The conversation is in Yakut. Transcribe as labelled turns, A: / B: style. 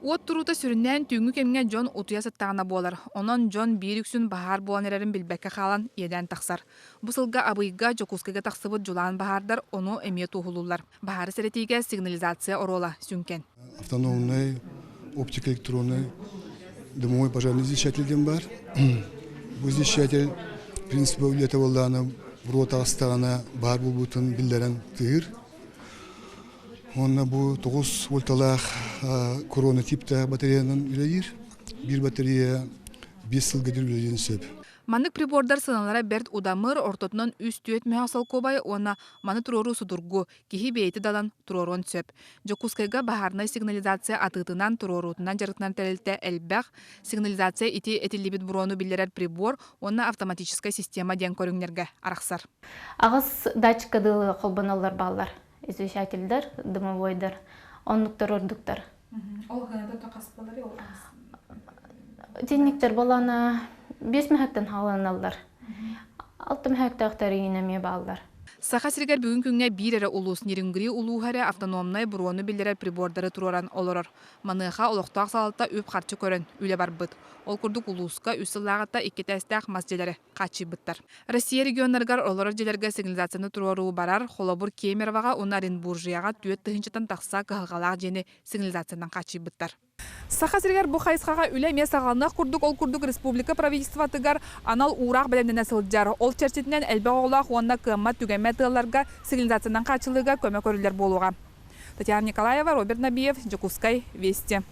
A: Уот туруута сүрүннээн түүҥҥү кэмҥэ дьон утуйа сыттаҕына буолар. Онон дьон биир үксүн баһаар буолан эрэрин билбэккэ хаалан иэдээн тахсар. Бу сылга Абыйга, Дьокуускайга тахсыбыт дьулаан баһаардар ону эмиэ туоһулууллар. Баһаары сэрэтиигэ сигнализация оруола сүҥкэн.
B: Автономный оптико-электронный дымовой пожарный извещатель диэн баар. Бу извещатель принципа үлэтэ буоллаҕына буруо таҕыстаҕына баар буолбутун биллэрэн тыыр. Уонна бу 9 вольталаах корона тииптээх батареянан үлэлиир. Биир батарея 5 сылга диэри үлэлиэн сөп.
A: Маннык прибордар сыаналара бэрт удамыр, ортотунан үс-түөрт мөһөөх солкуобай уонна маны туруоруу судургу, киһи бэйэтэ далан туруоруон сөп. Дьокуускайга баһаарынай сигнализация атыытынан, туруоруутунан дьарыктанар тэрилтэ элбэх. Сигнализация ити этиллибит буруону биллэрэр прибор уонна автоматическай система диэн көрүҥнэргэ арахсар.
C: Аҕыс датчикка дылы холбоноллор бааллар. Извещательдэр, дымовойдар, оннуктар ордуктар.
A: Ол гынада хаспалары ол
C: Тинниктер болана 5 мөһөктөн хааланаллар. Алты мөһөктөөхтөр иин эмиэ бааллар.
A: Саха сиригэр бүгүн күҥҥэ биир эрэ улуус Нерюнгри улууһа эрэ автономнай буруону биллэрэр прибордары туруоран олорор. Маныаха олохтоох салалта үп-харчы көрөн үлэ барбыт. Ол курдук улууска үс сыллааҕыта икки этээстээх мас дьиэлэри хааччыйбыттар. Россия регионнарыгар олорор дьиэлэргэ сигнализацияны туруоруу барар, холобур, Кемеровоҕа уонна Оренбуржияҕа 4 тыһыынчаттан тахса кыһалҕалаах дьиэни сигнализациянан хааччыйбыттар. Саха сиригэр бу хайысхаҕа үлэ эмиэ саҕаланыах курдук, ол курдук республика правительствотыгар анал уураах бэлэмнэнэ сылдьар. Ол чэрчитинэн элбэх оҕолоох уонна кыаммат-түгэммэт ыалларга сигнализациянан хааччыллыыга көмө көрүллэр буолуоҕа. Татьяна Николаева, Роберт Набиев, Дьокуускай, Вести.